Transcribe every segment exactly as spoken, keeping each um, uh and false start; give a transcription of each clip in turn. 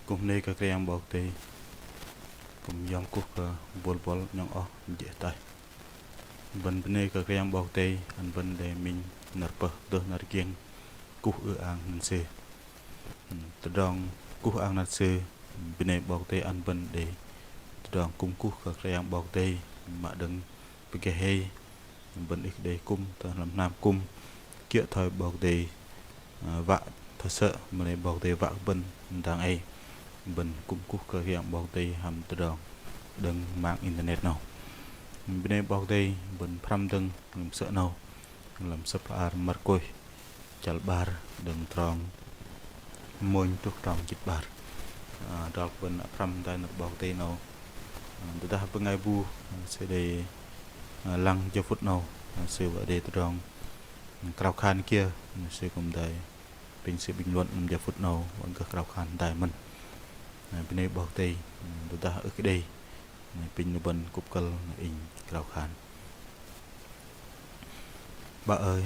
Kŭm bơnê kơ Kră Yang 'Bok Kei-Dei, kŭm yom kuh kơ bôl bôl nhŏng oh jê̆ ataih. Bơ̆n bơnê kơ Kră Yang 'Bok Kei-Dei ăn bơ̆n đei minh năr pơh dơh năr giĕng kuh ư-ang năn Sư. Tơdrong kuh ư-ang năn Sư, bơnê 'Bok Kei-Dei ăn bơ̆n đei tơdrong kŭm kuh kơ Kră Yang 'Bok Kei-Dei mă đơ̆ng pơgê hei, bơ̆n ưh kơ đei kŭm tơ lăm hnam kŭm kiơ̆ thoi 'Bok Kei-Dei, ơ, wă thoi sơ̆ mă lei 'Bok Kei-Dei wă kơ bơ̆n dang ei. Bơ̆n kŭm kuh kơ Kră Yang 'Bok Kei-Dei hăm tơdrong đơ̆ng mạng internet 'nâu. Bơnê 'Bok Kei-Dei, bơ̆n pơhrăm dơ̆ng lăm sơ̆ 'nâu, lăm sơ̆p hla bơar Markôs chăl 'bar đơ̆ng trong mônh truh trong jĭt 'bar. Ơ, adrol kơ bơ̆n pơhrăm hơdai nơ̆r 'Bok Kei-Dei 'nâu. Ơ, tơdah bơngai bu, ơ, sư đei, ơ, lăng jơ phŭt 'nâu, ơ, sư wă đei tơdrong krao khan kiơ, ơ, sư kŭm đei pinh sư bình luận lăm jơ phŭt 'nâu wă gơh krao khan hơdai mơ̆n. Ơ, bơnê 'Bok Kei-Dei, ơ, tơdah ưh kơ đei, ơ, pinh lu bơ̆n kŭp kơ̆l inh krao khan. 'Bă ơi,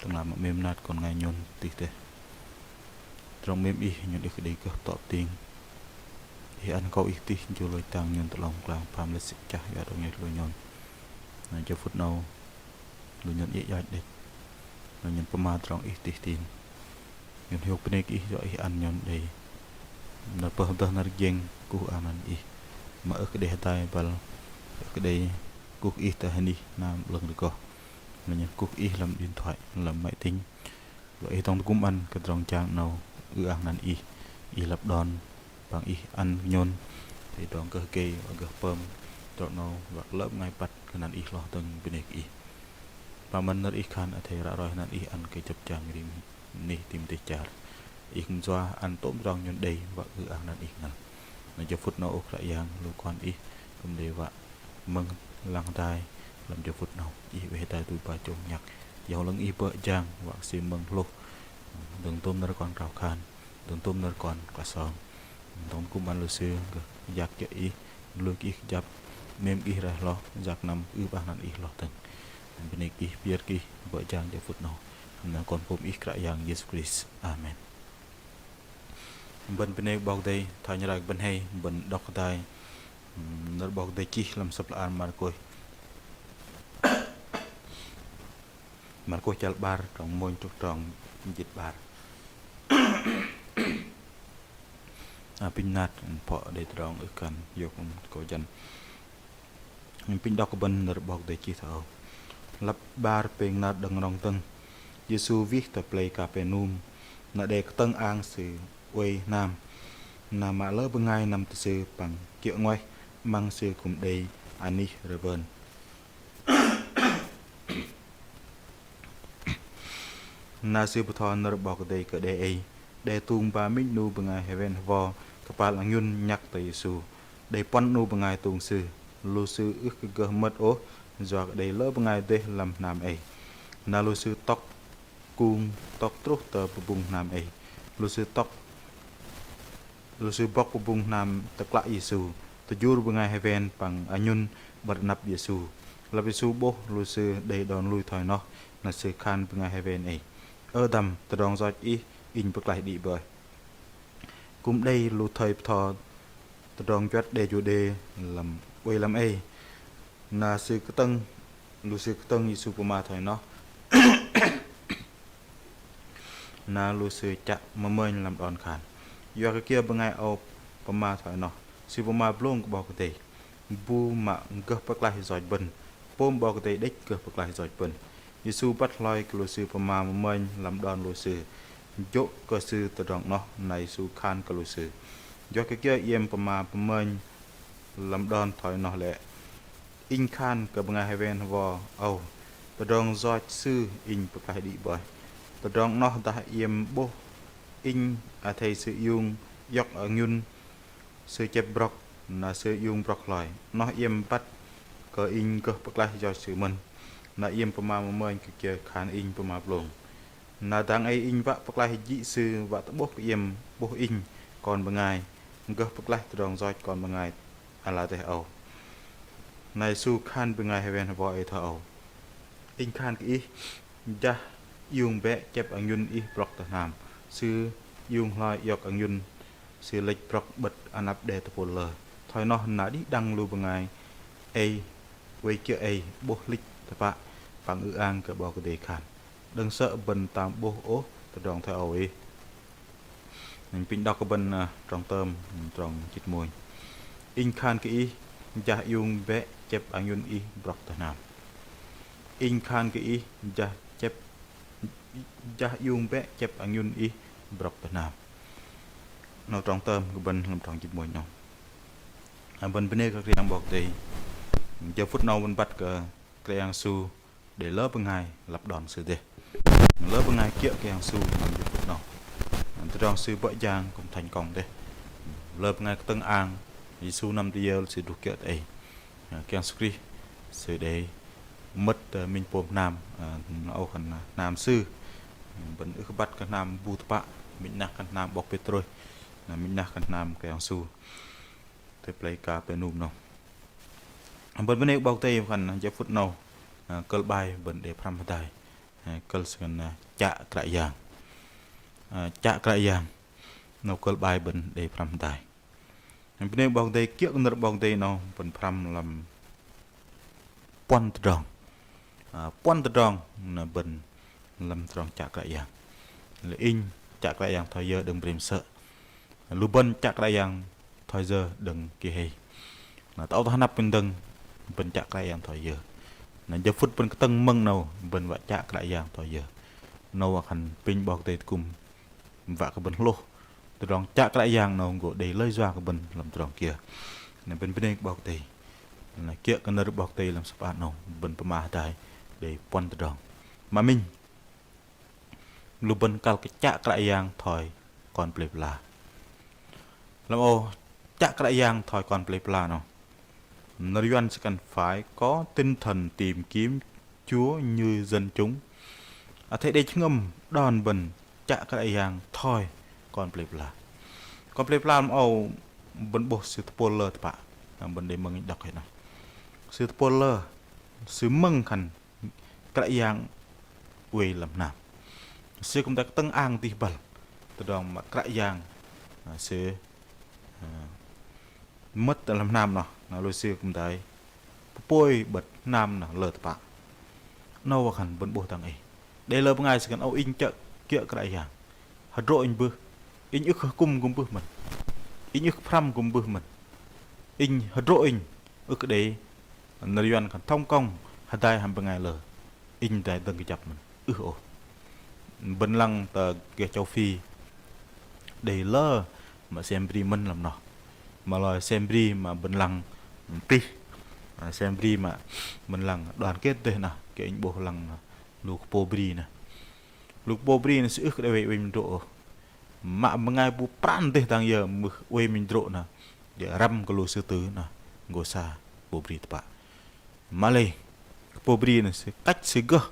tơ'ngla mă 'mêm mơnat kon bơngai nhôn tih dêh. Tơdrong 'mêm Ih nhôn ưh kơ đei gơh tŏ pơting. Ih ăn akâu Ih tih jur lôch tang nhôn tơ 'long pơglang pham lĕ sĭ chah yua tơdrong 'nâu lu nhôn. Na jơ phŭt 'nâu lu nhôn iĕ iach đĕch. Lu nhôn pơma tơdrong Ih tih tin. Nhôn hiôk bơnê kơ Ih yua Ih ăn nhôn đei năr pơh dơh năr giĕng kuh ư-ang năn Ih. Mă ưh kơ đei hơdai băl ưh kơ đei kuh Ih tơ hơnih hnam 'lơ̆ng rơgoh. Lu nhôn kuh Ih lăm điện thoại, lăm máy tính. Wă Ih dŏng tơgŭm ăn kơ tơdrong jang 'nâu ư-ang năn Ih, Ih lăp đon, păng Ih ăn nhôn đei tơdrong gơh gei, wă gơh pơm, tơdrong 'nâu wă kơ lơ bơngai băt kơ năn Ih hloh dơ̆ng bơnê kơ Ih. Păng mơ̆n nơ̆r Ih khan athei ră roi năn Ih ăn kơ jơ̆p jang rim anih tam dêh char. Ih kư̆m yua ăn tôm tơdrong nhôn đei wă ư-ang năn Ih ngăl. Na jơ phŭt 'nâu ơ Kră Yang lu kon Ih kư̆m đei wă mơ̆ng lăng hơdai lăm jơ phŭt 'nâu. Ih oei hơdai tui ba chông nhăk. Yua lăng Ih bơ̆ jang wă kơ sư mơ̆ng hlôh. Đơ̆ng tôm nơ̆r kon krao khan, đơ̆ng tôm nơ̆r kon klah song. Dŏng tơgŭm ăn lu sư gơh yak kiơ̆ Ih, lui kơ Ih kơjăp, 'mêm kơ Ih rai hloh, yak năm ư-ang năn Ih hloh dơ̆ng. Bơnê kơ Ih, pơyơ̆r kơ Ih, bơ̆ jang jơ phŭt 'nâu. Lăm anăn Kon pôm Ih Kră Yang Yêsu Krist. Amen. Bơ̆n bơnê kơ 'Bok Kei-Dei, thoi rai kơ bơ̆n hei, bơ̆n đŏk hơdai, ưm, nơ̆r 'Bok Kei-Dei chih lăm sơ̆p hla bơar Markôs. Markôs chăl 'bar, trong mônh truh trong jĭt 'bar. Apinh mơnat, phŏ đei tơdrong ưh kăn hiôk akâu jăn. Apinh đŏk kơ bơ̆n nơ̆r 'Bok Kei-Dei chih thoi âu. Lăp 'bar pêng năr đơ̆ng rŏng dơ̆ng, Yêsu wih tơ pơlei Kapernum, na đe kơtơ̆ng ang Sư oei hnam, na mă lơ bơngai năm tơ Sư păng kiơ̆ 'nguaih 'măng Sư kư̆m đei anih rơwơn. Na Sư bơtho nơ̆r 'Bok Kei-Dei kơ đe ei. Đe tung ba minh 'nu bơngai hơwen hơwo kơpal anhŭn nhăk tơ Yêsu. Đei puăn 'nu bơngai tung Sư. Lu sư ưh kơ gơh mơ̆t ôh, yua kơ đei lơ bơngai dêh lăm hnam ei. Na lu sư tŏk kung tŏk truh tơ pơbŭng hnam ei. Lu sư tŏk Lu sư bŏk pơbŭng hnam tơklă Yêsu, tơjur bơngai hơwen păng anhŭn 'bơ̆t anăp Yêsu. Lăp Yêsu 'bôh lu sư đei đon lui thoi noh, na Sư khan bơngai hơwen ei: Ơ dăm, tơdrong yoch ih, inh pơklaih đĭ boih. Kư̆m đei lu thây bơtho tơdrong juăt đe Juđê lăm oei lăm ei. Na sư kơtơ̆ng, lu sư kơtơ̆ng Yêsu pơma thoi noh. Na lu sư chă mơmơnh lăm đon khan: Yua kơ kiơ bơngai âu pơma thoi noh? Sư pơma blông kơ 'Bok Kei-Dei, bu mă gơh pơklaih yoch bơ̆n. Pôm 'Bok Kei-Dei đĕch gơh pơklaih yoch bơ̆n. Yêsu băt hloi kơ lu sư pơma mơmơnh lăm đon lu sư. Jô̆ kơ sư tơdrong noh, na Yêsu khan kơ lu sư: Yua kơ kiơ iĕm pơma mơmơnh lăm đon thoi noh lĕ? Inh khan kơ bơngai hơwen hơwo âu, tơdrong yoch sư inh pơklaih đĭ boih. Tơdrong noh dah iĕm 'bôh inh athei sư iung iŏk anhŭn sư chĕp brŏk, na sư iung brŏk hloi. Noh iĕm băt kơ inh gơh pơklaih yoch sư mơ̆n. Na iĕm pơma mơmơnh kơ kiơ khan inh pơma blông. Na dang ei inh wă pơklaih jĭ sư wă tơ'bôh kơ iĕm 'bôh inh Kon bơngai gơh pơklaih tơdrong yoch kon bơngai ala teh âu. Na Yêsu khan bơngai hơwen hơwo ei thoi âu: Inh khan kơ ih, jah iung bĕ chĕp anhŭn ih brŏk tơ hnam. Sư iung hloi iŏk anhŭn Sư lĕch brŏk 'bơ̆t anăp đe tơpôl lơ. Thoi noh na đĭ đăng lu bơngai ei, oei kiơ̆ ei 'bôh hlĭch tơpă păng ư-ang kơ 'Bok Kei-Dei khan. Đơ̆ng sơ̆ bơ̆n tam 'bôh ôh tơdrong thoi âu ih. Inh pinh đŏk kơ bơ̆n, ơ, trong tơm, trong jĭt mônh. Inh khan kơ ih, jah iung bĕ chĕp anhŭn ih brŏk tơ hnam. Inh khan kơ ih, jah chĕp, jah iung bĕ chĕp anhŭn ih brŏk tơ hnam. 'Nâu trong tơm kơ bơ̆n lăm trong jĭt mônh 'nâu. Ơ, bơ̆n bơnê kơ Kră Yang 'Bok Kei-Dei. Jơ phŭt 'nâu bơ̆n băt kơ Kră Yang Yêsu đei lơ bơngai lăp đon Sư dêh. Lơ bơngai kiơ̆ Kră Yang Yêsu lăm jơ phŭt 'nâu. Tơdrong Sư bơ̆ jang kŭm thành công dêh. Lơ bơngai kơtơ̆ng ang Yêsu năm tơ yơ Sư druh kiơ̆ tơ ei. Kră Yang Yêsu Krist Sư đei mơ̆t, ơ, minh pôm hnam, ơ, âu khan hnam Sư. Bơ̆n ưh kơ băt kơ hnam bu tơpă, minh 'noh khan hnam 'bok Pêtrôs, minh 'noh khan hnam Kră Yang Yêsu. Tơ plei Kapernum 'nâu. Bơ̆n bơnê 'Bok Kei-Dei khan jơ phŭt 'nâu, ơ, kơ̆l 'bai bơ̆n đei pơhrăm hơdai. Ơ, kơ̆l sư khan, ơ, chă Kră Yang. Ơ, chă Kră Yang. 'Nâu kơ̆l 'bai bơ̆n đei pơhrăm hơdai. Bơnê 'Bok Kei-Dei, kiơ̆ kơ nơ̆r 'Bok Kei-Dei 'nâu bơ̆n pơhrăm lăm puăn tơdrong. Ơ, puăn tơdrong na bơ̆n lăm tơdrong chă Kră Yang. Lei inh chă Kră Yang thoi yơ đơ̆ng brêm sơ̆. Lu bơ̆n chă Kră Yang thoi yơ đơ̆ng ki hei. Na tơ âu tơ hơnăp pơ̆n dơ̆ng bơ̆n chă Kră Yang thoi yơ. Na jơ phŭt bơ̆n kơtơ̆ng mơ̆ng 'nâu bơ̆n wă chă Kră Yang thoi yơ. 'Nâu wă khan pinh 'Bok Kei-Dei tơgŭm wă kơ bơ̆n hlôh. Tơdrong chă Kră Yang 'nâu gô đei lơi yua kơ bơ̆n lăm tơdrong kiơ. Na bơ̆n bơnê kơ 'Bok Kei-Dei. Na kiơ̆ kơ nơ̆r 'Bok Kei-Dei lăm sơ̆p 'bar 'nâu bơ̆n pơma hơdai đei puăn tơdrong. Mă minh, lu bơ̆n kăl kơ chă Kră Yang thoi kon pơlei pơla. Lăm âu chă Kră Yang thoi kon pơlei pơla 'nâu. Nơ̆r Yuăn sư khan phải có tinh thần tìm kiếm Chúa như dân chúng. Athei đei jơhngơ̆m đon bơ̆n chă Kră Yang thoi kon pơlei pơla. Kon pơlei pơla lăm âu bơ̆n 'bôh sư tơpôl lơ tơpă. Bơ̆n đei mơ̆ng đŏk hei 'nâu. Sư tơpôl lơ, sư mơ̆ng khan Kră Yang oei lăm hnam. Sư kư̆m đei kơtơ̆ng ang dih băl tơdrong mă Kră Yang, ơ, sư, ơ, mơ̆t lăm hnam noh, na lu sư kư̆m đei pơpôi 'bơ̆t hnam noh lơ tơpă. 'Nâu wă khan bơ̆n 'bôh dang ei. Đei lơ bơngai sư khan âu inh chă kiơ̆ Kră Yang. Hơdrô̆ inh bưh. Inh ưh kơ hơkŭm kư̆m bưh mơ̆n. Inh ưh kơ pơhrăm kư̆m bưh mơ̆n. Inh hơdrô̆ inh ưh kơ đei nơ̆r Yuăn khan thông công hơdai hăm bơngai lơ. Inh dai dơ̆ng kơjăp mơ̆n. Ưh ôh. Bơ̆n lăng tơ gah châu Phi đei lơ mă sem bri mơ̆n lăm noh. Mă lei sem bri mă bơ̆n lăng tih. Ơ, sem bri mă bơ̆n lăng đoàn kết dêh noh. Kơ inh 'bôh lăng lu kơ pô bri noh. Lu kơ pô bri noh sư ưh kơ đei oei, oei minh hơdrô̆ ôh. Mă bơngai bu pran dêh dang yơ mưh oei minh hơdrô̆ noh. Đei răm kơ lu sư tử noh. Gô sa pô bri tơpă. Mă lei kơ pô bri noh sư kăch sư gơh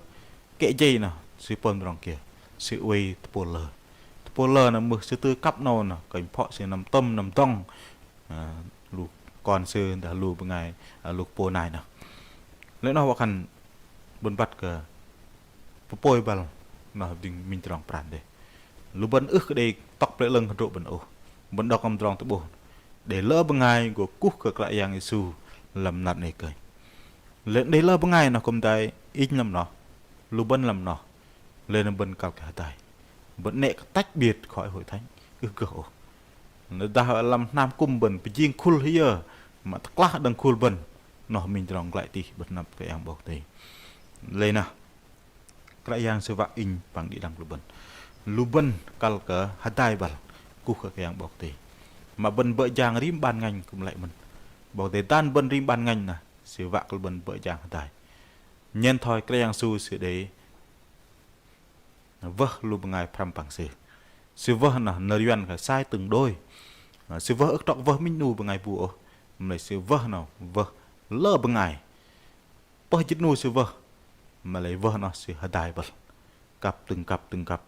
kĕ jei noh sư pơm tơdrong kiơ. Sư oei tơpôl lơ. Tơpôl lơ noh mưh sư tơ kăp 'nâu noh kơnh phŏ sư năm tơm năm dŏng. Ơ, lu kon sư dah lu bơngai, ơ, lu kơ pô nai noh. Lei noh wă khan bơ̆n băt kơ pơpôi băl noh dĭng minh tơdrong pran dêh. Lu bơ̆n ưh kơ đei tŏk plei 'lơ̆ng hơdrô̆ bơ̆n ôh. Bơ̆n đŏk lăm tơdrong tơ'bôh. Đei lơ bơngai gô kuh kơ Kră Yang Yêsu lăm năr 'nâu kơnh. Lei đei lơ bơngai noh kư̆m đei inh lăm noh. Lu bơ̆n lăm noh. Lei na bơ̆n kăl kơ hơdai. Bơ̆n 'nĕ kơ tách biệt khỏi hội thánh. Ưh gơh ôh. Na dah lăm hnam kŭm bơ̆n pơjing khul hơyơ mă tơklah đơ̆ng khul bơ̆n. Noh minh tơdrong glăi tih 'bơ̆t anăp Kră Yang 'Bok Kei-Dei. Lei na Kră Yang sư wă inh păng đĭ đăng lu bơ̆n. Lu bơ̆n kăl kơ hơdai băl kuh kơ Kră Yang 'Bok Kei-Dei. Mă bơ̆n bơ̆ jang rim ban ngành kư̆m lei mơ̆n. 'Bok Kei-Dei dan bơ̆n rim ban ngành na sư wă kơ lu bơ̆n bơ̆ jang hơdai. Nhen thoi Kră Yang Yêsu sư đei wơh lu bơngai pơhrăm păng sư. Sư wơh noh nơ̆r Yuăn khan sai từng đôi. Sư wơh ưh kơ trŏ wơh minh 'nu bơngai bu ôh. Mă lei sư wơh noh wơh lơ bơngai. Pơh jĭt 'nu sư wơh. Mă lei wơh noh sư hơdai băl. Kăp tơ̆ng kăp tơ̆ng kăp.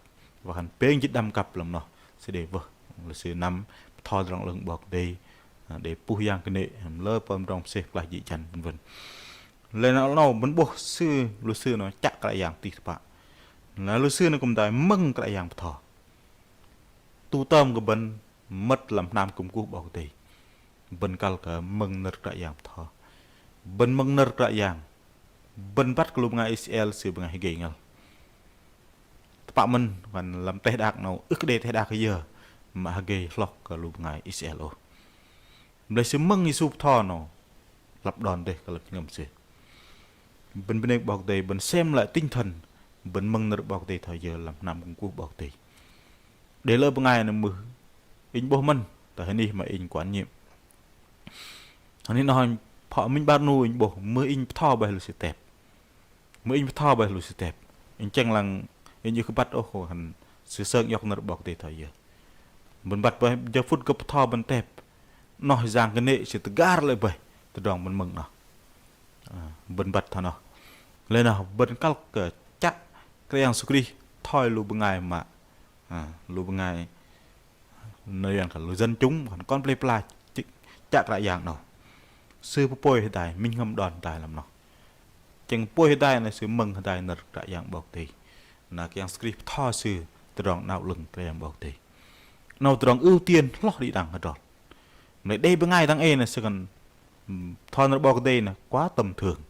Wă khan pêng jĭt đăm kăp lăm noh sư đei wơh. Lei sư năm bơtho tơdrong 'lơ̆ng 'Bok Kei-Dei. Đei puh yang kơnê̆, lơ pơm tơdrong mơsêh klaih jĭ jăn vân vân. Lei na 'nâu bơ̆n 'bôh sư, lu sư noh chă Kră Yang tih tơpă. Na lu sư noh kư̆m đei mơ̆ng Kră Yang bơtho. Tu tơm kơ bơ̆n mơ̆t lăm hnam kŭm kuh 'Bok Kei-Dei. Bơ̆n kăl kơ mơ̆ng nơ̆r Kră Yang bơtho. Bơ̆n mơ̆ng nơ̆r Kră Yang. Bơ̆n băt kơ lu bơngai Israel sư bơngai hơgei ngăl. Tơpă mơ̆n, wă khan lăm teh đak 'nâu, ưh kơ đei teh đak yơ mă hơgei hlok kơ lu bơngai Israel ôh. Mă lei sư mơ̆ng Yêsu bơtho 'nâu, lăp đon dêh kơ lăm jơhngơ̆m sư. Bơ̆n bơnê kơ 'Bok Kei-Dei, bơ̆n sem lăi tinh thần, bơ̆n mơ̆ng nơ̆r 'Bok Kei-Dei thoi yơ lăm hnam kŭm kuh 'Bok Kei-Dei. Đei lơ bơngai nơh mưh, inh 'bôh mơ̆n, tơ hơnih mă inh quản nhiệm. Hơnih noh phŏ minh 'bar 'nu inh 'bôh, mưh inh bơtho bơih lu sư tep. Mưh inh bơtho bơih lu sư tep. Inh tơchĕng lăng, inh ưh kơ băt ôh, wă khan sư sơng iŏk nơ̆r 'Bok Kei-Dei thoi yơ. Bơ̆n băt bơih, jơ phŭt gơ̆p bơtho bơ̆n tep. Noh yang kơnê̆ sư tơgar lê̆ bơih, tơdrong bơ̆n mơ̆ng noh. Ă, bơ̆n băt thoi noh. Lei noh bơ̆n kăl kơ chă Kră Yang Yêsu Krist thoi lu bơngai mă. Ă, lu bơngai nơ̆r Yuan khan lu dân chúng, khan kon pơlei pơla chă Kră Yang 'nâu. Sư pơpôi hơdai, minh jơhngơ̆m đon hơdai lăm noh. Tơchĕng pơpôi hơdai noh sư mơ̆ng hơdai nơ̆r Kră Yang 'Bok Kei-Dei. Na Kră Yang Yêsu Krist bơtho sư tơdrong 'nao 'lơ̆ng Kră Yang 'Bok Kei-Dei. 'Nâu tơdrong ưu tiên hloh đĭ đăng hơdrol. Mă lei đei bơngai dang ei noh sư khan, ưm, bơtho nơ̆r 'Bok Kei-Dei noh quá tầm thường.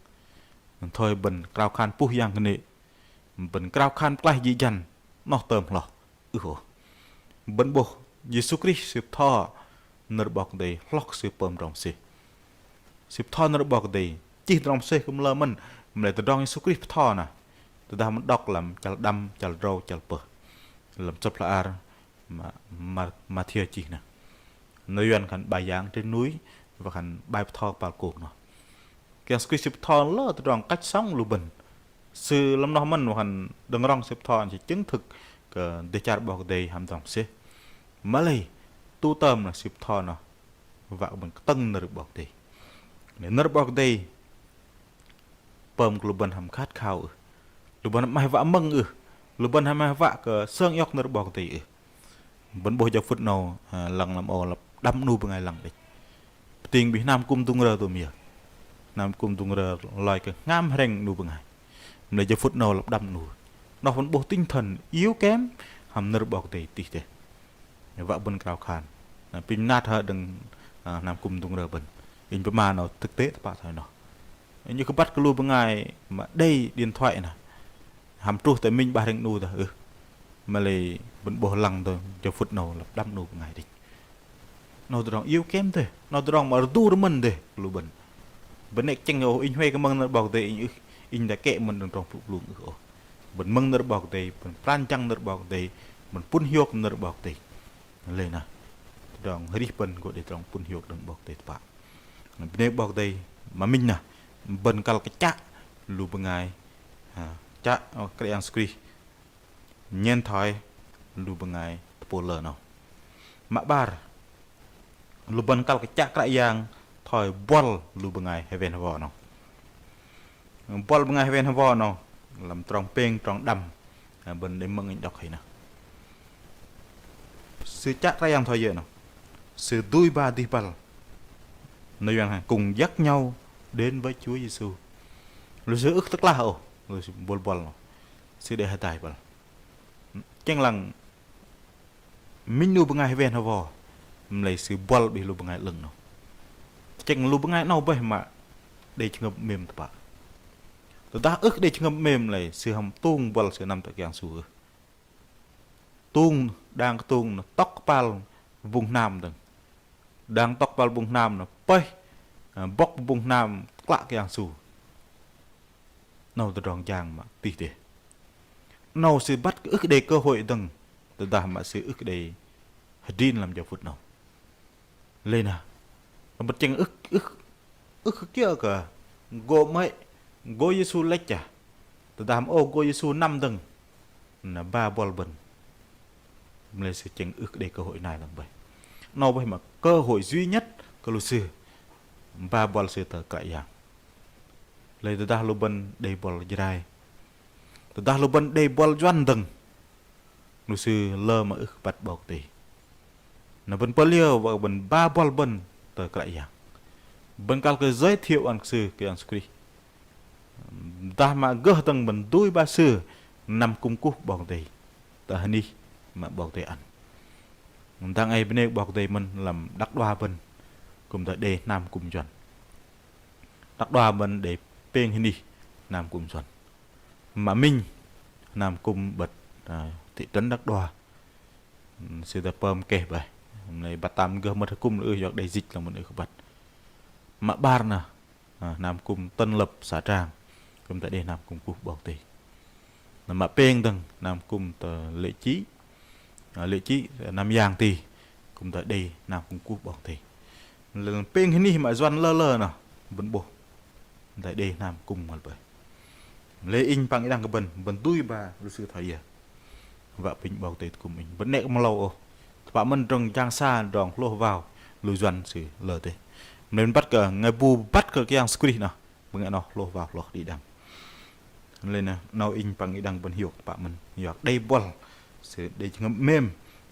Thoi bơ̆n krao khan puh yang kơnê̆, bơ̆n krao khan pơklaih jĭ jăn, noh tơm hloh. Ưh ôh. Bơ̆n 'bôh Yêsu Krist sư bơtho nơ̆r 'Bok Kei-Dei hloh kơ sư pơm tơdrong mơsêh. Sư bơtho nơ̆r 'Bok Kei-Dei chih tơdrong mơsêh kư̆m lơ mơ̆n, mă lei tơdrong Yêsu Krist bơtho noh. Tơdah mơ̆n đŏk lăm chăl đăm, chăl drâu, chăl pơh. Lăm sơ̆p hla ar mă, mă, Mathiơ chih noh. Nơ̆r Yuan khan bài giảng trên núi, wă khan bài bơtho kơpal kông noh. Kră Yang Yêsu Krist sư bơtho lơ tơdrong cách sống lu bơ̆n. Sư lăm noh mơ̆n wă khan đơ̆ng rŏng sư bơtho sư chứng thực kơ dêh char 'Bok Kei-Dei hăm tơdrong mơsêh. Mă lei tu tơm noh sư bơtho noh wă kơ bơ̆n kơtơ̆ng nơ̆r 'Bok Kei-Dei. Nơ̆r 'Bok Kei-Dei pơm kơ lu bơ̆n hăm khát khao ưh? Lu bơ̆n hăm 'maih wă mơ̆ng ưh? Lu bơ̆n hăm 'maih wă kơ sơng iŏk nơ̆r 'Bok Kei-Dei ưh? Bơ̆n 'bôh jơ phŭt 'nâu, ơ, lăng lăm âu lăp đăm 'nu bơngai lăng đĕch. Pơting bĭ hnam kư̆m dŭng rơ tôm yơ. Hnam kư̆m dŭng rơ loi kơ hngam hrĕng 'nu bơngai. Mă lei jơ phŭt 'nâu lăp đăm 'nu. Noh bơ̆n 'bôh tinh thần yếu kém hăm nơ̆r 'Bok Kei-Dei tih dêh. Wă bơ̆n krao khan. Na, pinh mơnat hơ đơ̆ng, ơ, hnam kư̆m dŭng rơ bơ̆n. Inh pơma 'nâu thực tế tơpă thoi noh. Inh ưh kơ băt kơ lu bơngai mă đei điện thoại noh hăm truh tơ minh 'bar hrĕng 'nu dah ưh. Mă lei bơ̆n 'bôh lăng dơ̆ng jơ phŭt 'nâu lăp đăm 'nu bơngai đĕch. 'Nâu tơdrong yếu kém dêh, 'nâu tơdrong mă rơdu rơmơ̆n dêh lu bơ̆n. Bơ̆n 'nĕ kơ tơchĕng ôh inh huay kơ mơ̆ng nơ̆r 'Bok Kei-Dei inh ưh, inh dah kĕ mơ̆n đơ̆ng trong pơlŭk blŭng ưh ôh. Bơ̆n mơ̆ng nơ̆r 'Bok Kei-Dei, bơ̆n pran jăng nơ̆r 'Bok Kei-Dei, bơ̆n pŭn hiôk nơ̆r 'Bok Kei-Dei. Lei noh, tơdrong arih bơ̆n gô đei tơdrong pŭn hiôk đơ̆ng 'Bok Kei-Dei tơpă. Bơnê 'Bok Kei-Dei, mă minh noh, bơ̆n kăl kơ chă lu bơngai, ha, chă, ơ, Kră Yang Yêsu Krist nhen thoi lu bơngai tơpôl lơ 'nâu. Mă 'bar, lu bơ̆n kăl kơ chă Kră Yang thoi buăl lu bơngai hơwen hơwo 'nâu. Buăl bơngai hơwen hơwo 'nâu, lăm trong pêng, trong đăm, ha, bơ̆n đei mơ̆ng inh đŏk hei noh. Sư chă Kră Yang thoi yơ 'nâu. Sư dui ba dih băl. Nơ̆r Yuan khan cùng dắt nhau đến với Chúa Giêsu. Lu sư ưh kơ tơklah ôh, lu sư buăl buăl 'nâu. Sư đei hơdai băl. Tơchĕng lăng minh 'nu bơngai hơwen hơwo, mă lei sư buăl bĭ lu bơngai 'lơ̆ng 'nâu. Tơchĕng lu bơngai 'nâu bơih mă đei jơhngơ̆m 'mêm tơpă. Tơdah ưh kơ đei jơhngơ̆m 'mêm lei sư hăm tung buăl sư năm tơ Kră Yang Yêsu ưh? Tung, đang kơtung noh tŏk kơpal bŭng hnam dơ̆ng. Đang tŏk kơpal bŭng hnam noh pơih, ơ, bŏk bŭng hnam klă Kră Yang Yêsu. 'Nâu tơdrong jang mă tih dêh. 'Nâu sư băt kơ ưh kơ đei cơ hội dơ̆ng, tơdah mă sư ưh kơ đei hơdrin lăm jơ phŭt 'nâu. Lei na, bơ̆n tơchĕng ưh, ưh, ưh kơ kiơ̆ kơ gô 'mơ̆i, gô Yêsu lĕch chă. Tơdah mă ôh gô Yêsu năm dơ̆ng, na ba buăl bơ̆n. Mă lei sư tơchĕng ưh kơ đei cơ hội nai dơ̆ng bơih. 'Nâu bơih mă cơ hội duy nhất kơ lu sư ba buăl sư tơ Kră Yang. Lei tơdah lu bơ̆n đei buăl Jrai, tơdah lu bơ̆n đei buăl Yuăn dơ̆ng, lu sư lơ mă ưh kơ băt 'Bok Kei-Dei. Na bơ̆n pơm liơ wă kơ bơ̆n ba buăl bơ̆n tơ Kră Yang. Bơ̆n kăl kơ giới thiệu ăn kơ sư Kră Yang Yêsu Krist. Dah mă gơh dơ̆ng bơ̆n dui ba sư năm kŭm kuh 'Bok Kei-Dei. Tơ hơnih mă 'Bok Kei-Dei ăn. Dang ei bơnê kơ 'Bok Kei-Dei mơ̆n lăm đak đoa bơ̆n kư̆m tơ đei hnam kư̆m juăn. Đak đoa bơ̆n đei pêng hơnih hnam kư̆m juăn. Mă minh hnam kư̆m bơ̆t, à, thị trấn Đak Đoa. Sư tơ pơm keh bơih. Mă lei băt tam gơh mơ̆t hơkŭm lơ ưh, yua kơ đei dịch lăng mơ̆n ưh kơ băt. Mă 'bar nơh, à, hnam kư̆m Tân Lập, xã Trang, kư̆m tơ đei hnam kư̆m kuh 'Bok Kei-Dei. Na mă pêng dơ̆ng hnam kư̆m tơ Lệ Chí, à, Lệ Chí, Nam Giang ti, kư̆m tơ đei hnam kư̆m kuh 'Bok Kei-Dei. Lei pêng hơnih mă juăn lơ lơ nơh, bơ̆n 'bôh tơ đei hnam kư̆m ngăl bơih. Lei inh păng đĭ đăng kơ bơ̆n, bơ̆n dui ba lu sư thoi yơ. Wă apinh 'Bok Kei-Dei tơgŭm inh. Bơ̆n 'nĕ kơ mơlâu ôh. Tơpă mơ̆n tơdrong jang sa, tơdrong hlôh wao, lu juăn sư lơ dêh. Mă lei bơ̆n băt kơ ngơi bu băt kơ Kră Yang Yêsu Krist nơh, bơngai noh hlôh wao hloh đĭ đăng. Lei nơh, 'nâu inh păng đĭ đăng bơ̆n hiôk tơpă mơ̆n. Hiôk đei buăl sư đei jơhngơ̆m 'mêm,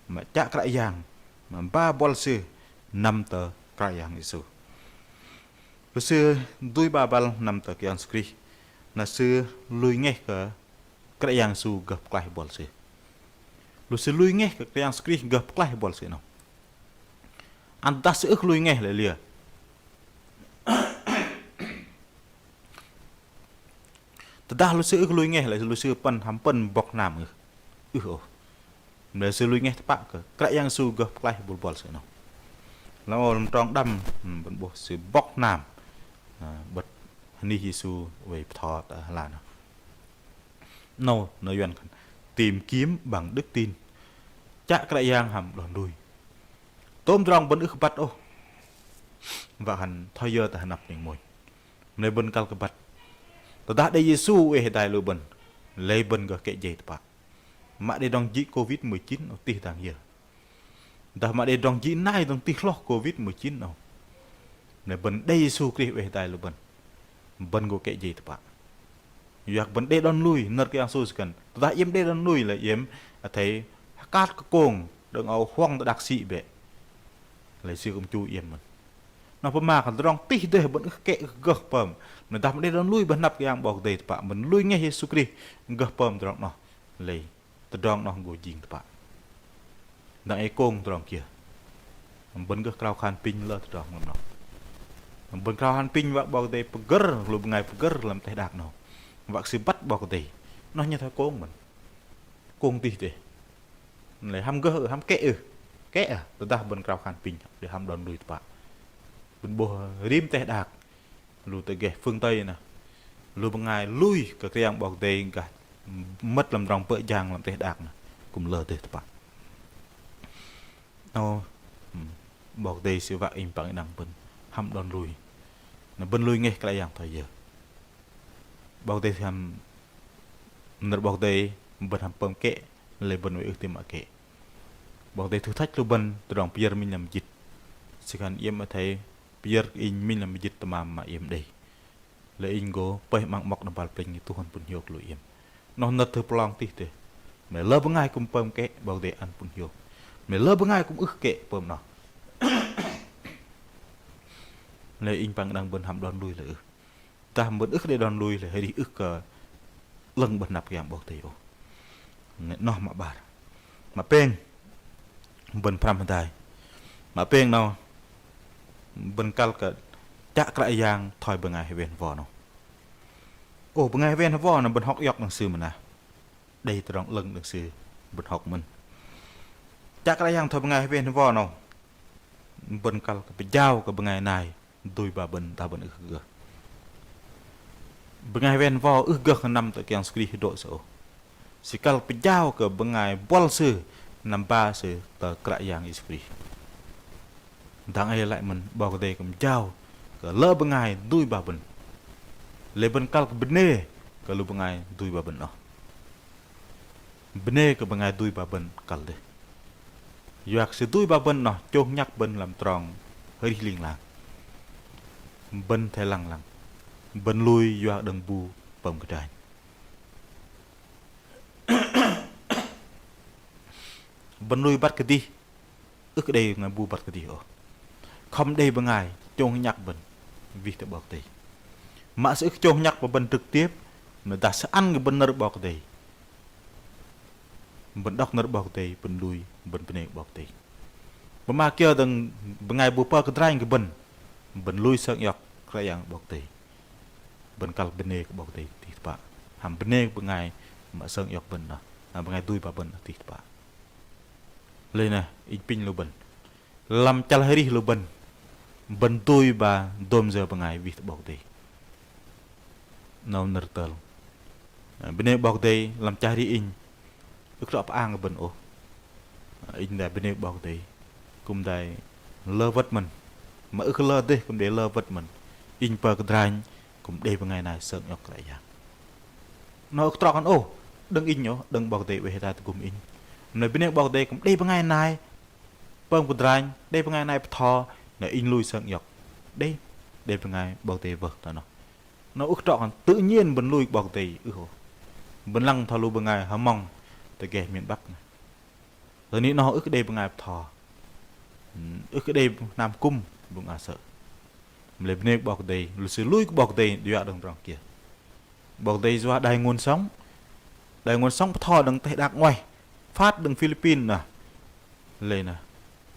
mă chă Kră Yang, mă ba buăl sư năm tơ Kră Yang Yêsu. Lu sư dui ba buăl năm tơ Kră Yang Yêsu Krist. Na sư lui ngeh kơ Kră Yang Yêsu gơh pơklaih buăl sư. Lu sư lui ngeh kơ Kră Yang Yêsu Krist gơh pơklaih buăl sư 'nâu. Ăn tơdah sư ưh lui ngeh lei liơ. Tơdah lu sư ưh lui ngeh lei lu sư pơ̆n hăm pơ̆n bŏk hnam ưh. Ưh ôh. Mă lei sư lui ngeh tơpă kơ Kră Yang Yêsu gơh pơklaih bôl buăl sư 'nâu. Lăm âu lăm trong đăm, hmm, bơ̆n 'bôh sư bŏk hnam. Nah, bơ̆t hơnih Yêsu oei bơtho tơ ala nơh. 'Nâu, nơh yuăn khan tìm kiếm bằng đức tin. Chă Kră Yang hăm đon lui. Tôm tơdrong bơ̆n ưh kơ băt ôh. Wă khan thoi yơ tơ hơnăp ning mônh. Mă lei bơ̆n kăl kơ băt. Tơdah đei Yêsu oei hơdai lu bơ̆n, lei bơ̆n gơh kĕ jei tơpă. Mă đei tơdrong jĭ Covid mười chín âu tih dang yơ. Dah mă đei tơdrong jĭ nai dơ̆ng tih hloh Covid mười chín âu. Mă lei bơ̆n đei Yêsu Krist oei hơdai lu bơ̆n, bơ̆n gô kĕ jei tơpă. Yua kơ bơ̆n đei đon lui, nơ̆r Kră Yang Yêsu sư khan. Tơdah iĕm đei đon lui lei iĕm athei hơkat kơ kông đơ̆ng âu huŏng tơ đak sĭ bĕ. Lei sư kư̆m chu iĕm mơ̆n. Noh pơma kơ tơdrong tih dêh bơ̆n ưh kĕ ưh gơh pơm. Mă lei dah mă đei đon lui bơ̆n hơnăp Kră Yang 'Bok Kei-Dei tơpă, bơ̆n lui ngeh Yêsu Krist gơh pơm tơdrong noh. Lei tơdrong noh gô jing tơpă. Dang ei kông tơdrong kiơ. Bơ̆n gơh krao khan apinh lơ tơdrong lăm noh. Bơ̆n krao khan apinh wă 'Bok Kei-Dei pơgơ̆r, lu bơngai pơgơ̆r lăm teh đak noh. Wă kơ sư băt 'Bok Kei-Dei. Noh nhen thoi kông bơ̆n. Kông tih dêh. Lei hăm gơh ưh, hăm kĕ ưh. Kĕ ah, tơdah bơ̆n krao khan apinh, đei hăm đon lui tơpă. Bơ̆n 'bôh rim teh đak. Lu tơ gah phương Tây nơh. Lu bơngai lui kơ Kră Yang 'Bok Kei-Dei gah mơ̆t lăm tơdrong pơ̆ jang lăm teh đak nơh. Kư̆m lơ dêh tơpă. 'Nâu, hmm, 'Bok Kei-Dei sư wă inh păng đĭ đăng bơ̆n hăm đon lui. Na bơ̆n lui ngeh Kră Yang thoi yơ. 'Bok Kei-Dei hăm nơ̆r 'Bok Kei-Dei bơ̆n hăm pơm kĕ, lei bơ̆n oei ưh tam mă kĕ. 'Bok Kei-Dei thử thách lu bơ̆n tơdrong pơyơ̆r minh lăm mơjĭt. Sư khan iĕm athei pơyơ̆r inh minh lăm mơjĭt tơmam mă iĕm đei. Lei inh gô pơih 'măng 'mŏk đơ̆ng băl plĕnh, tuh ăn pŭn hiôk lu iĕm. Noh nơ̆r thử pơlong tih dêh. Mă lei lơ bơngai kư̆m pơm kĕ, 'Bok Kei-Dei ăn pŭn hiôk. Mă lei lơ bơngai kư̆m ưh kĕ pơm noh. Lei inh păng đĭ đăng bơ̆n hăm đon lui lei ưh. Dah bơ̆n ưh kơ đei đon lui lei arih ưh kơ 'lơ̆ng bơ̆n hơnăp Kră Yang 'Bok Kei-Dei ôh. Noh mă 'bar. Mă pêng, bơ̆n pơhrăm hơdai. Mă pêng 'nâu, bơ̆n kăl kơ chă Kră Yang thoi bơngai hơwen hơwo 'nâu. Ô, bơngai hơwen hơwo 'nâu bơ̆n hŏk iŏk đơ̆ng sư mơnah. Đei tơdrong 'lơ̆ng đơ̆ng sư bơ̆n hŏk mơ̆n. Chă Kră Yang thoi bơngai hơwen hơwo 'nâu. Bơ̆n kăl kơ pơjao kơ bơngai nai dui ba bơ̆n dah bơ̆n ưh kơ gơh. Bơngai hơwen hơwo ưh gơh năm tơ Kră Yang Yêsu Krist hơdrô̆ sư ôh. Sư kăl pơjao kơ bơngai buăl sư năm ba sư tơ Kră Yang Yêsu Krist. Dang ei lei mơ̆n 'Bok Kei-Dei kư̆m jao kơ lơ bơngai dui ba bơ̆n. Lei bơ̆n kăl kơ bơnê kơ lu bơngai dui ba bơ̆n noh. Bơnê kơ bơngai dui ba bơ̆n kăl dêh. Yua kơ sư dui ba bơ̆n noh chông nhăk bơ̆n lăm trong arih ling lang. Bơ̆n athei lăng lăng. Bơ̆n lui yua kơ đơ̆ng bu pơm kơdranh. Bơ̆n lui băt kơdih. Ưh kơ đei bơngai bu băt kơdih ôh. Khŏm đei bơngai chông nhăk bơ̆n wih tơ 'Bok Kei-Dei. Mă sư ưh kơ chông nhăk bơ̆n trực tiếp, mă dah sư ăn kơ bơ̆n nơ̆r 'Bok Kei-Dei. Bơ̆n đŏk nơ̆r 'Bok Kei-Dei, bơ̆n lui, bơ̆n bơnê kơ 'Bok Kei-Dei. Pơma kiơ dơ̆ng bơngai bu pơkơdranh kơ bơ̆n, bơ̆n lui sơng iŏk Kră Yang 'Bok Kei-Dei. Bơ̆n kăl bơnê kơ 'Bok Kei-Dei tih tơpă. Hăm bơnê kơ bơngai mă sơng iŏk bơ̆n noh, hăm bơngai dui ba bơ̆n tih tơpă. Lei na, inh apinh lu bơ̆n. Lăm chăl arih lu bơ̆n, bơ̆n dui ba dôm yơ bơngai wih tơ 'Bok Kei-Dei. 'Nâu nơ̆r tơl. Bơnê 'Bok Kei-Dei lăm chăl arih inh ưh kơ trŏ pơang kơ bơ̆n ôh. Inh đei bơnê 'Bok Kei-Dei kư̆m đei lơ wơ̆t mơ̆n. Mă ưh kơ lơ dêh kư̆m đei lơ wơ̆t mơ̆n. Inh pơkơdranh kư̆m đei bơngai nai sơng iŏk Kră Yang. 'Nâu ưh kơ trŏ khan ôh, đơ̆ng inh ôh, đơ̆ng 'Bok Kei-Dei oei hơdai tơgŭm inh. Mă lei bơnê 'Bok Kei-Dei kư̆m đei bơngai nai pơm kơdranh, đei bơngai nai bơtho, na inh lui sơng iŏk. Đei, đei bơngai 'Bok Kei-Dei wơh tơ noh. 'Nâu ưh kơ trŏ khan tự nhiên bơ̆n lui 'Bok Kei-Dei ưh ôh. Bơ̆n lăng thoi lu bơngai Hmông tơ gah miền Bắc na. Tơ 'noh ưh kơ đei bơngai bơtho. Ưh kơ đei hnam kŭm bơ̆n a sơ̆. Mă lei bơnê kơ 'Bok Kei-Dei, lu sư lui kơ 'Bok Kei-Dei đei yua đơ̆ng tơdrong kiơ. 'Bok Kei-Dei yua đài nguồn sống. Đài nguồn sống bơtho đơ̆ng teh đak 'nguaih. Phát đơ̆ng Philippin na. Lei na.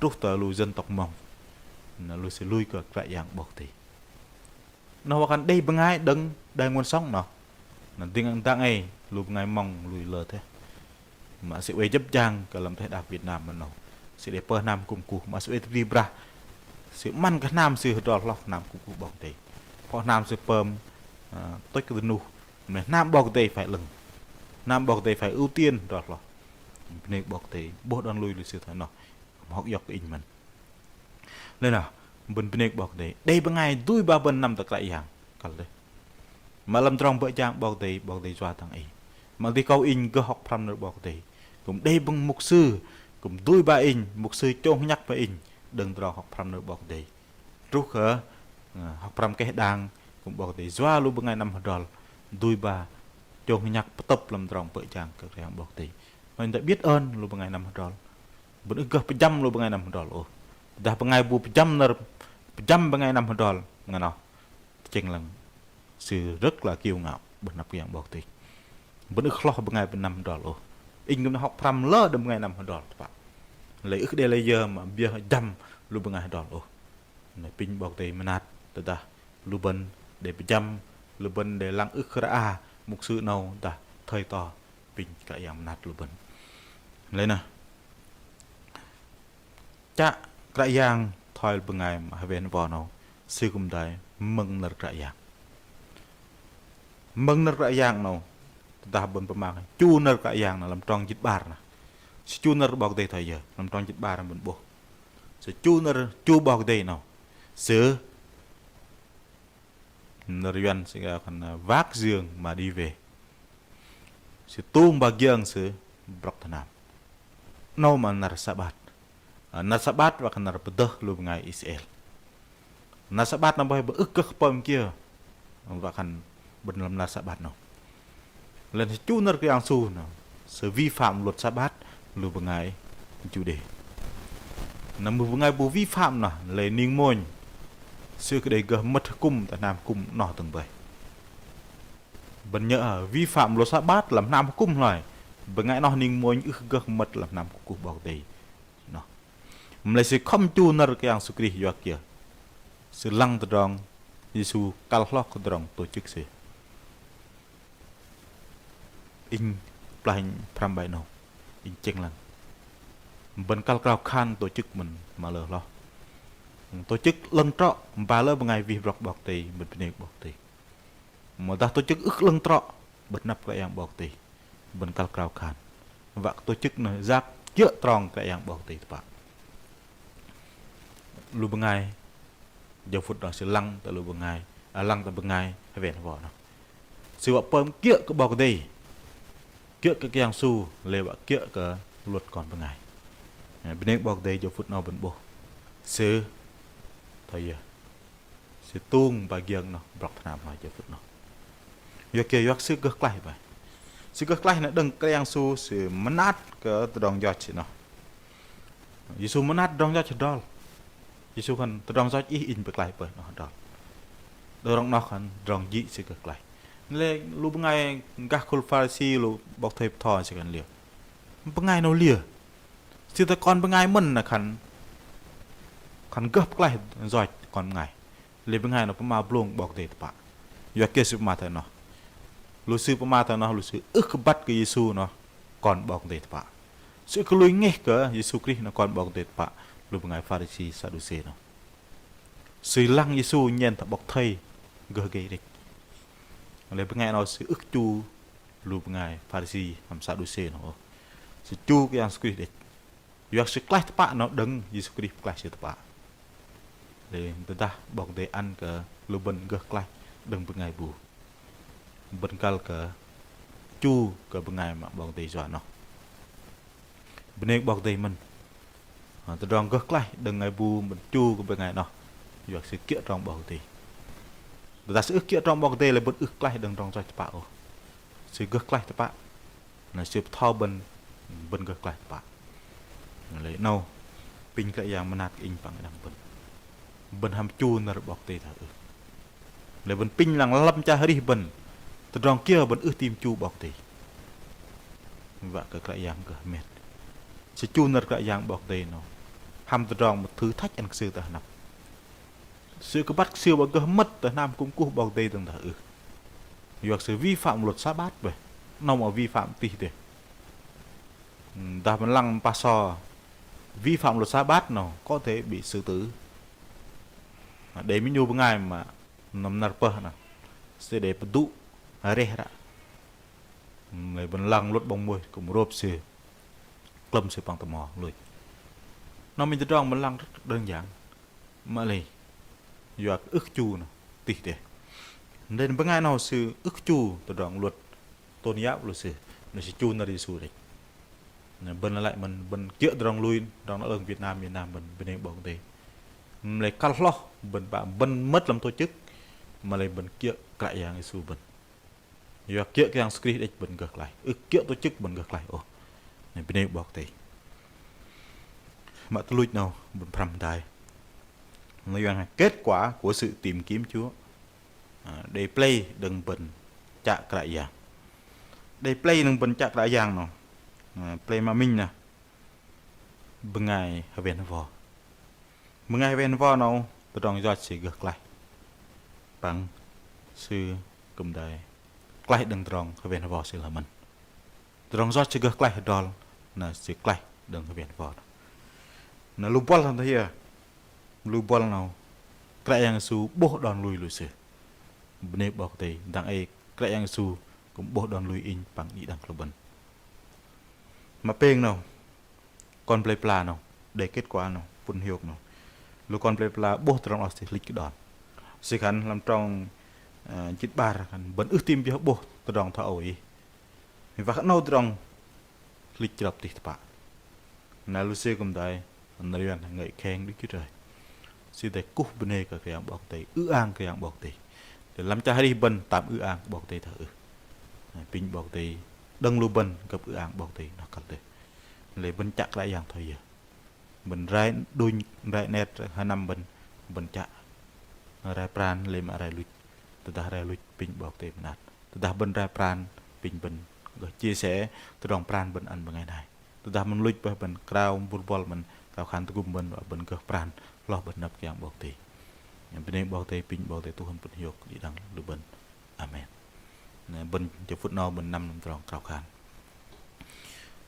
Truh tơ lu dân tộc Mông. Na lu sư lui kơ Kră Yang 'Bok Kei-Dei. 'Noh wă khan đei bơngai đơ̆ng đài nguồn sống 'noh. Na dang, dang ei lu bơngai Mông lui lơ thoi. Mă sư oei jơ̆p jang kơ lăm teh đak Việt Nam mơ̆n 'nâu. Sư đei pơm hnam kŭm kuh, mă sư oei tơbli brah. Sư 'măn kơ hnam sư hơdrol hloh hnam kŭm kuh 'Bok Kei-Dei. Pơm hnam sư pơm, ơ, tôch kơ dơnuh. Mă lei hnam 'Bok Kei-Dei phải 'lơ̆ng. Hnam 'Bok Kei-Dei phải ưu tiên hơdrol hloh. Bơnê kơ 'Bok Kei-Dei, 'bôh đon lui lu sư thoi noh. Hŏk iŏk kơ inh mơ̆n. Lei na, bơ̆n bơnê kơ 'Bok Kei-Dei. Đei bơngai dui ba bơ̆n năm tơ Kră Yang. Kăl dêh. Mă lăm tơdrong bơ̆ jang 'Bok Kei-Dei, 'Bok Kei-Dei yua dang ei. Mă dih kâu inh gơh hŏk pơhrăm nơ̆r 'Bok Kei-Dei. Kư̆m đei bơ̆n mục sư, kư̆m dui ba inh, mục sư chông hơnhăk ba inh. Đơ̆ng tơdrong hŏk pơhrăm nơ̆r 'Bok Kei-Dei. Truh kơ, ơ, hŏk pơhrăm keh đang, kư̆m 'Bok Kei-Dei yua lu bơngai năm hơdrol. Dui ba chông hơnhăk pơtŭp lăm tơdrong bơ̆ jang kơ Kră Yang 'Bok Kei-Dei. Mă inh đei biết ơn lu bơngai năm hơdrol. Bơ̆n ưh gơh pơjăm lu bơngai năm hơdrol ôh. Dah bơngai bu pơjăm nơ̆r, pơjăm bơngai năm hơdrol, bơngai noh tơchĕng lăng sư rất là kiêu ngạo ƀơi anăp Kră Yang 'Bok Kei-Dei. Bơ̆n ưh kơ hloh bơngai năm hơdrol ôh. Inh kư̆m đei hŏk pơhrăm lơ đơ̆ng bơngai năm hơdrol tơpă. Lei ưh kơ đei lei yơ mă biơ̆ jăm lu bơngai hơdrol ôh. Na apinh 'Bok Kei-Dei mơnat tơdah lu bơ̆n đei pơjăm, lu bơ̆n đei lăng ưh kơ rơa mục sư 'nâu dah thoi to. Apinh Kră Yang mơnat lu bơ̆n. Lei na. Chă Kră Yang thoi bơngai mă hơwen hơwo 'nâu, sư kư̆m đei mơ̆ng nơ̆r Kră Yang. Mơ̆ng nơ̆r Kră Yang 'nâu, tơdah bơ̆n pơma chu nơ̆r Kră Yang na lăm trong jĭt 'bar na. Sư chu nơ̆r 'Bok Kei-Dei thoi yơ, lăm trong jĭt 'bar bơ̆n 'bôh. Sư chu nơ̆r chu 'Bok Kei-Dei 'nâu. Sư nơ̆r Yuăn sư khan, ơ, vác giường mà đi về. Sư tung ba giường sư brŏk tơ hnam. 'Nâu mă năr Sabat. Ơ, năr Sabat wă khan năr pơdơh lu bơngai Israel. Năr Sabat na bơih bơ̆n ưh gơh pơm kiơ. Wă khan bơ̆n lăm năr Sabat 'nâu. Lei na sư chu nơ̆r Kră Yang Yêsu na, sư vi phạm luật Sabat lu bơngai Juđê. Na mưh bơngai bu vi phạm na, lei ning mônh sư kơ đei gơh mơ̆t akŭm tơ hnam akŭm noh dơ̆ng bơih. Bơ̆n nhớ, ơ, vi phạm luật Sabat lăm hnam akŭm hloi, bơngai noh ning mônh ưh gơh mơ̆t lăm hnam kŭm kuh 'Bok Kei-Dei. Noh. Mă lei sư khŏm chu nơ̆r Kră Yang Yêsu Krist yua kiơ? Sư lăng tơdrong Yêsu kăl hloh kơ tơdrong tổ chức sư. Inh plah inh pơhrăm bai 'nâu, inh tơchĕng lăng. Bơ̆n kăl krao khan tổ chức mơ̆n mă lơ hloh. Tổ chức 'lơ̆ng trŏ, ba lơ bơngai wih brŏk 'Bok Kei-Dei, bơ̆n bơnê 'Bok Kei-Dei. Mă dah tổ chức ưh 'lơ̆ng trŏ, ƀơi anăp Kră Yang 'Bok Kei-Dei. Bơ̆n kăl krao khan. Wă kơ tổ chức noh yak kiơ̆ trong Kră Yang 'Bok Kei-Dei tơpă. Lu bơngai, jơ phŭt noh sư lăng tơ lu bơngai, ơ, lăng tơ bơngai, hơwen hơwo noh. Sư wă pơm kiơ̆ kơ 'Bok Kei-Dei. Kiơ̆ kơ Kră Yang Yêsu, lei wă kiơ̆ kơ luật kon bơngai. Ơ, bơnê 'Bok Kei-Dei jơ phŭt noh bơ̆n 'bôh. Sư, thoi yơ. Sư tung ba giường noh, brŏk tơ hnam noh jơ phŭt noh. Yua kiơ yua kơ sư gơh klaih bơih. Sư gơh klaih na đơ̆ng Kră Yang Yêsu, sư mơnat kơ tơdrong yoch sư noh. Yêsu mơnat tơdrong yoch hơdrol. Yêsu khan tơdrong yoch ih inh pơklaih bơih noh hơdrol. Tơdrong noh khan tơdrong jĭ sư gơh klaih. Lei lu bơngai gah khul Pharisi lu 'bok thầy bơtho sư khan liơ. Bơngai 'nâu liơ. Sư tơ kon bơngai mơ̆n na khan Khan gơh pơklaih yoch kon bơngai. Lê̆ bơngai noh pơma blông 'Bok Kei-Dei tơpă. Yua kơ sư pơma thoi noh. Lu sư pơma thoi noh, lu sư ưh kơ băt kơ Yêsu noh kon 'Bok Kei-Dei tơpă. Sư ưh kơ lui ngeh kơ Yêsu Krist noh kon 'Bok Kei-Dei tơpă. Lu bơngai Pharisi, Sađusê noh. Sư lăng Yêsu nhen thoi 'bok thây gơh gei đĕch. Lê̆ bơngai noh sư ưh kơ chu lu bơngai Pharisi hăm Sađusê noh ôh. Sư chu kơ Yang Yêsu Krist đĕch. Yua kơ sư klaih tơpă noh đơ̆ng Yêsu Krist pơklaih sư tơpă. Lê̆ tơdah 'Bok Kei-Dei ăn kơ lu bơ̆n gơh klaih đơ̆ng bơngai bu, bơ̆n kăl kơ chu kơ bơngai mă 'Bok Kei-Dei yua noh. Bơnê kơ 'Bok Kei-Dei mơ̆n. Ơ, tơdrong gơh klaih đơ̆ng bơngai bu bơ̆n chu kơ bơngai noh. Yua kơ sư kiơ̆ trong 'Bok Kei-Dei. Tơdah sư ưh kiơ̆ trong 'Bok Kei-Dei lê̆ bơ̆n ưh klaih đơ̆ng tơdrong yoch tơpă ôh. Sư gơh klaih tơpă. Na sư bơtho bơ̆n, bơ̆n gơh klaih tơpă. Lê̆ 'nâu, apinh Kră Yang mơnat kơ inh păng đĭ đăng bơ̆n. Bơ̆n hăm chu nơ̆r 'Bok Kei-Dei thoi ưh. Lê̆ bơ̆n apinh lăng lăm chăl arih bơ̆n, tơdrong kiơ bơ̆n ưh tam chu 'Bok Kei-Dei. Wă kơ Kră Yang gơh hơmet. Sư chu nơ̆r Kră Yang 'Bok Kei-Dei 'nâu. Hăm tơdrong mă thử thách ăn kơ sư tơ hơnăp. Sư kơ băt kơ sư wă gơh mơ̆t tơ hnam kŭm kuh 'Bok Kei-Dei dơ̆ng dah ưh. Yua kơ sư vi phạm luật Sabat bơih. 'Nâu mă vi phạm tih dêh. Dah bơ̆n lăng pah so vi phạm luật Sabat 'nâu, có thể bị xử tử. Đei minh 'nu bơngai mă năm năr pơh 'nâu. Sư đei pơdŭ reh ră. Lei bơ̆n lăng luật 'bok Môis kŭm rôp sư. Klơ̆m sư păng tơmo luch. 'Nâu minh tơdrong bơ̆n lăng rất đơn giản. Mă lei, yua kơ ưh kơ chu noh, tih dêh. Nên bơngai 'nâu sư ưh kơ chu tơdrong luật tôn giáo lu sư, na sư chu nơ̆r Yêsu đĕch. Na bơ̆n lei mơ̆n, bơ̆n kiơ̆ tơdrong lui, tơdrong 'lơ̆ng Việt Nam, Việt Nam bơ̆n, bơnê 'Bok Kei-Dei. Mă lei kăl hloh, bơ̆n pă, bơ̆n mơ̆t lăm tổ chức, mă lei bơ̆n kiơ̆ Kră Yang Yêsu bơ̆n. Yua kiơ̆ Kră Yang Yêsu Krist đĕch bơ̆n gơh klaih. Ưh kiơ̆ tổ chức bơ̆n gơh klaih ôh. Bơnê 'Bok Kei-Dei. Mă tuch luch 'nâu bơ̆n pơhrăm hơdai. Nó yua kết quả của sự tìm kiếm Chúa. À, đei plei đơ̆ng bơ̆n chă Kră Yang. Đei plei đơ̆ng bơ̆n chă Kră Yang 'nâu. À, plei mă minh noh. Bơngai hơwen hơwo. Bơngai hơwen hơwo 'nâu tơdrong yoch sư gơh klaih. Păng sư kư̆m đei klaih đơ̆ng tơdrong hơwen hơwo sư lơ mơ̆n. Tơdrong yoch sư gơh klaih hơdrol, na sư klaih đơ̆ng hơwen hơwo. Na lu buăl hăm tơ hiơ, lu buăl 'nâu Kră Yang Yêsu 'bôh đon lui lu sư. Bơnê 'Bok Kei-Dei, dang ei Kră Yang Yêsu kư̆m 'bôh đon lui inh păng đĭ đăng lu bơ̆n. Mă pêng 'nâu, kon pơlei pơla 'nâu, đei kết quả 'nâu, pŭn hiôk 'nâu. Lu kon pơlei pơla 'bôh tơdrong 'noh sư hlĭch kơ đon. Sư khan lăm trong, ơ, jĭt 'bar khan bơ̆n ưh tam pioh 'bôh tơdrong thoi âu ih. Wă kơ 'nâu tơdrong hlĭch chrăp tih tơpă. Na lu sư kư̆m đei nơ̆r yuan ngơi kheng Đức Chúa Trời. Sư đei kuh bơnê kơ Kră Yang 'Bok Kei-Dei, ư-ang Kră Yang 'Bok Kei-Dei. Đei lăm chăl arih bơ̆n tam ư-ang 'Bok Kei-Dei thoi ưh. Apinh 'Bok Kei-Dei đơ̆ng lu bơ̆n gơ̆p ư-ang 'Bok Kei-Dei noh kăl dêh. Lei bơ̆n chă Kră Yang thoi yơ. Bơ̆n rai đunh, rai 'net hơnăm bơ̆n, bơ̆n chă. Rai pran lei mă rai luch. Tơdah rai luch apinh 'Bok Kei-Dei mơnat. Tơdah bơ̆n rai pran apinh bơ̆n gơh chia sẻ tơdrong pran bơ̆n ăn bơngai nai. Tơdah mơ̆n luch bơih bơ̆n krao bur bol bơ̆n krao khan tơgŭm bơ̆n, bơ̆n gơh pran hloh bơ̆n năp Kră Yang 'Bok Kei-Dei. Bơnê 'Bok Kei-Dei, apinh 'Bok Kei-Dei tuh ăn pŭn hiôk đĭ đăng lu bơ̆n. Amen. Na bơ̆n jơ phŭt 'nâu bơ̆n năm lăm tơdrong krao khan.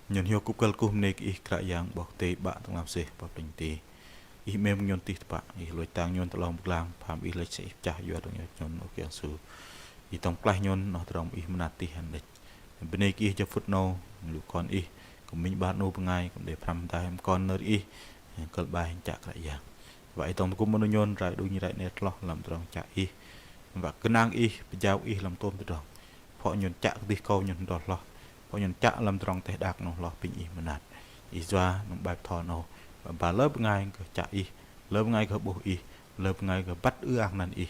Nhôn hiôk kŭp kơ̆l kuh bơnê kơ Ih Kră Yang 'Bok Kei-Dei 'Bă tơ'ngla mơsêh păng plĕnh teh. Ih 'mêm nhôn tih tơpă, Ih lôch tang nhôn tơ 'long pơglang, pham Ih lĕch sơ̆ Ih pơchah yua tơdrong nhôn âu Kră Yang Yêsu. Ih tŏng pơklaih nhôn noh tơdrong Ih mơnat tih hăm đĕch. Bơnê kơ Ih jơ phŭt 'nâu, lu kon Ih, kư̆m minh 'bar 'nu bơngai, kư̆m đei pơhrăm hơdai hăm kon nơ̆r Ih, kơ̆l 'bai hăm chă Kră Yang. Wă Ih dŏng tơgŭm 'nu nhôn, rai đunh rai 'net hloh lăm tơdrong chă Ih. Wă kơnang Ih, pơjao Ih lăm tôm tơdrong. Phŏ nhôn chă kơdih akâu nhôn hơdrol hloh. Phŏ nhôn chă lăm tơdrong teh đak 'nâu hloh apinh Ih mơnat. Ih yua 'nâu 'bai bơtho 'nâu. Wă ba lơ bơngai gơh chă Ih, lơ bơngai gơh 'bôh Ih, lơ bơngai gơh băt ư-ang 'năn Ih,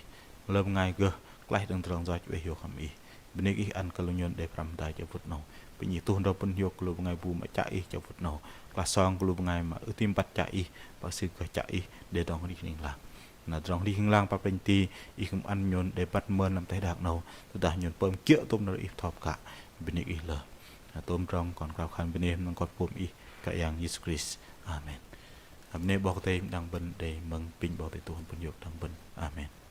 lơ bơngai gơh klaih đơ̆ng tơdrong yoch oei hiôk hăm Ih. Bơnê kơ Ih ăn kơ lu nhôn đei pơhrăm hơdai jơ phŭt 'nâu. Apinh Ih tuh tơdrong pŭn hiôk kơ lu bơngai bu mă chă Ih jơ phŭt 'nâu. Klah song kơ lu bơngai mă ưh tam băt chă Ih, păng sư gơh chă Ih đei tơdrong arih ling lang. Na tơdrong arih ling lang păng plĕnh teh, Ih kư̆m ăn nhôn đei băt mơn lăm teh đak 'nâu. Tơdah nhôn pơm kiơ̆ tôm nơ̆r Ih bơtho pơkă. Bơnê kơ Ih lơ. Na tôm tơdrong kon krao khan bơnê hăm anăn Kon pôm Ih Kră Yang Yêsu Krist. Amen. Bơnê 'Bok Kei-Dei mă đĭ đăng bơ̆n đei mơ̆ng apinh 'Bok Kei-Dei tuh pŭn yôk đĭ đăng bơ̆n. Amen.